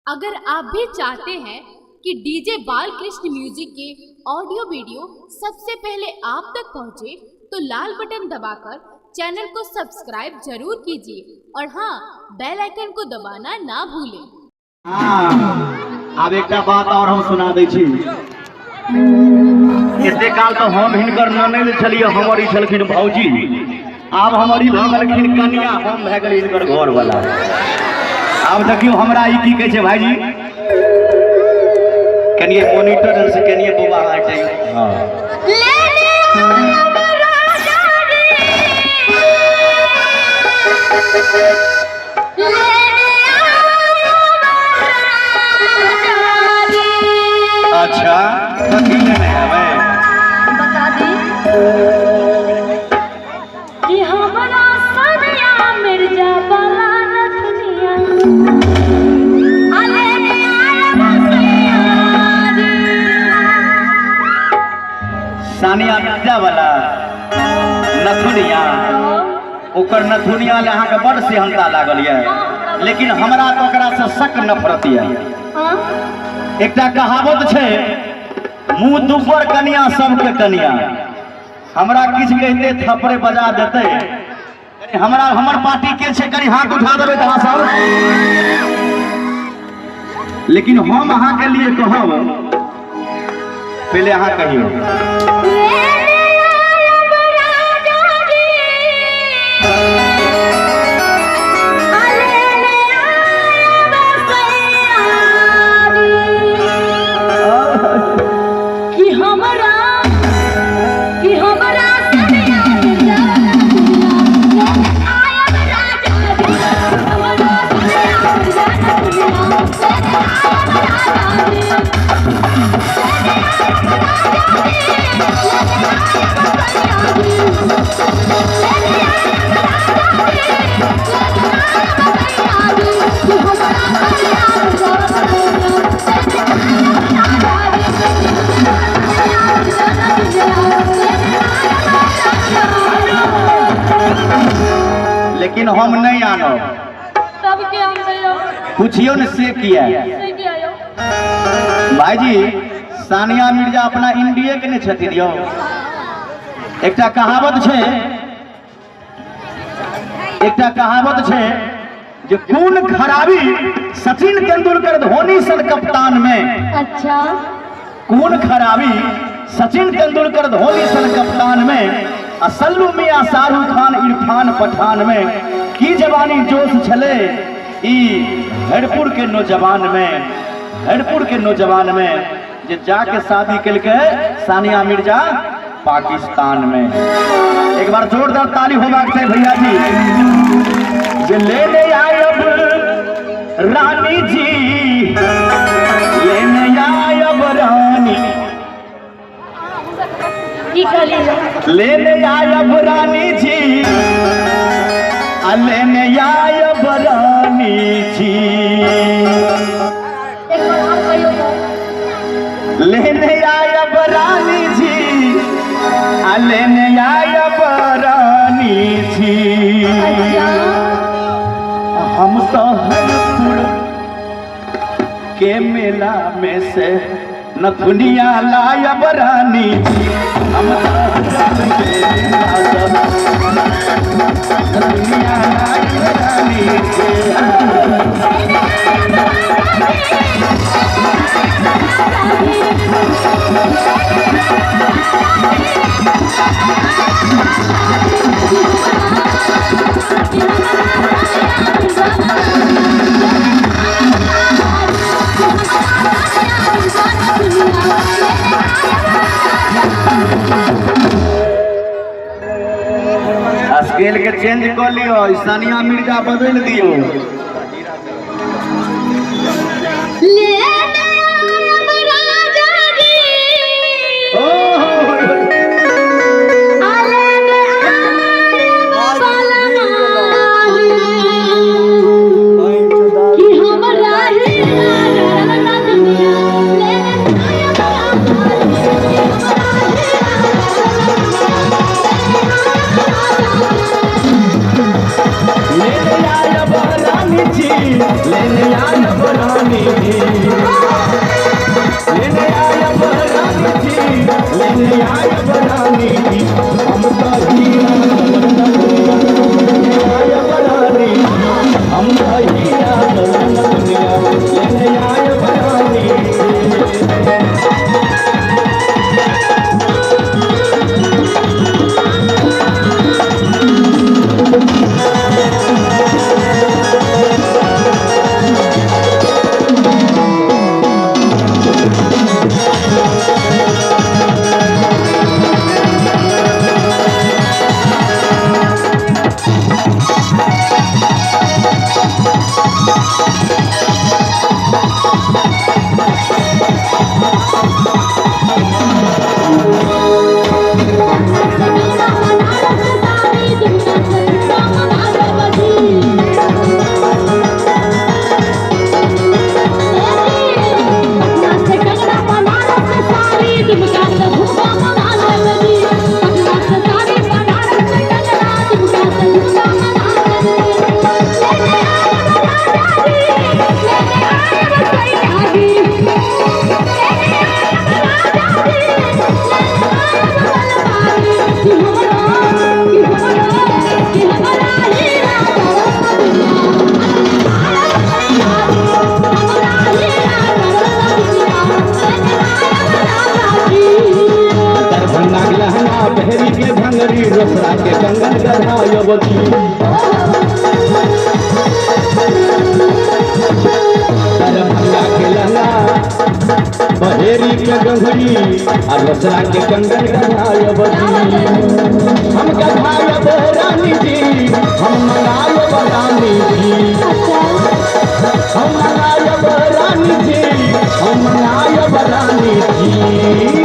अगर आप भी चाहते हैं कि डीजे बालकृष्ण म्यूजिक के ऑडियो वीडियो सबसे पहले आप तक पहुंचे, तो लाल बटन दबाकर चैनल को सब्सक्राइब जरूर कीजिए और हाँ, बेल आइकन को दबाना ना भूलें। हाँ, आब एकटा बात और हम सुना दै छी। एते काल तऽ हम हिनकर ननैद छलियै, हमर ई छलखिन भौजी, आब हमर ई भऽ गेलखिन कनिया, हम भए गेलियै हिनकर घरवला। आब देखियौ हमरा ई की कहै छै भाईजी, कनिए मोनिटर से कनिए बौआ हटै। हाँ, अच्छा, कथी लेने आबै? बता दी कि हमरा सनिया मिर्जा वाला नथुनिया अले आया सैया रे। सानिया मिर्जा वाला नथुनिया, ओकर नथुनिया ले अहाँके बड़ सेहनता लागल यऽ, लेकिन हमरा तऽ ओकरा से शक नफरत यऽ। हाँ? एकटा कहावत छै, मुंह दुबर कनिया सबके कनिया। हमरा किछु कहिते थप्पड़े बजा देतै। कनि हमरा हमर पार्टी के छै, कनि हाथ उठा देबै तऽ अहाँ सब। लेकिन हम अहाँके लिए कहब, पहिले अहाँ कहियौ। लेने आयब राजा जी, लेने आयब सैया जी। कि हमरा सनिया मिर्जा नथुनिया आयब राजा जी। हमरा सनिया मिर्जा नथुनिया लेने आयब राजा जी। लेकिन हम नहीं आनब। तब के हम पूछियो ने से किया। से किया यो? भाईजी, सानिया मिर्जा अपना इंडिया के नहीं छथिन यौ। एकटा कहावत छै, एकटा कहावत छै जे कोन खराबी सचिन तेंदुलकर धोनी सन कप्तान में। अच्छा, कोन खराबी सचिन तेंदुलकर धोनी सन कप्तान में आ सल्लू मियां शाहरुख खान इरफान पठान में की जवानी जोश छले ई हरपुर के नौजवान में, हरपुर के नौजवान में जे जाके शादी केलकै सानिया मिर्जा पाकिस्तान में। एक बार जोरदार ताली होबाक चाही भैया जी। जे लेने आयब रानी जी, लेने आयब रानी, की कहली? लेने आयब रानी जी, आ लेने आयब रानी जी। एक बार आप कहियो तो। लेने आयब रानी जी, आ लेने आयब रानी जी। अच्छा, हम तो हरपुर के मेला में से नथुनिया लायब रानी जी। हम तो हरपुर के मेला से नथुनिया लायब रानी जी। स्केल के चेंज कर लियो, सानिया मिर्जा बदल दियो। लेने आयब राजा जी, ओहो, लेने आयब बलमा कि हमरा हीरा नथुनिया लेने आयब राजा जी। लेने आयब रानी दरभंगा के लहंगा, बहेरी के गंगड़ी आ रोसड़ा के कंगन गढ़ायब जी। हम गढ़ायब रानी जी, हम मंगायब रानी जी। हम मंगायब रानी जी, हम मंगायब रानी जी।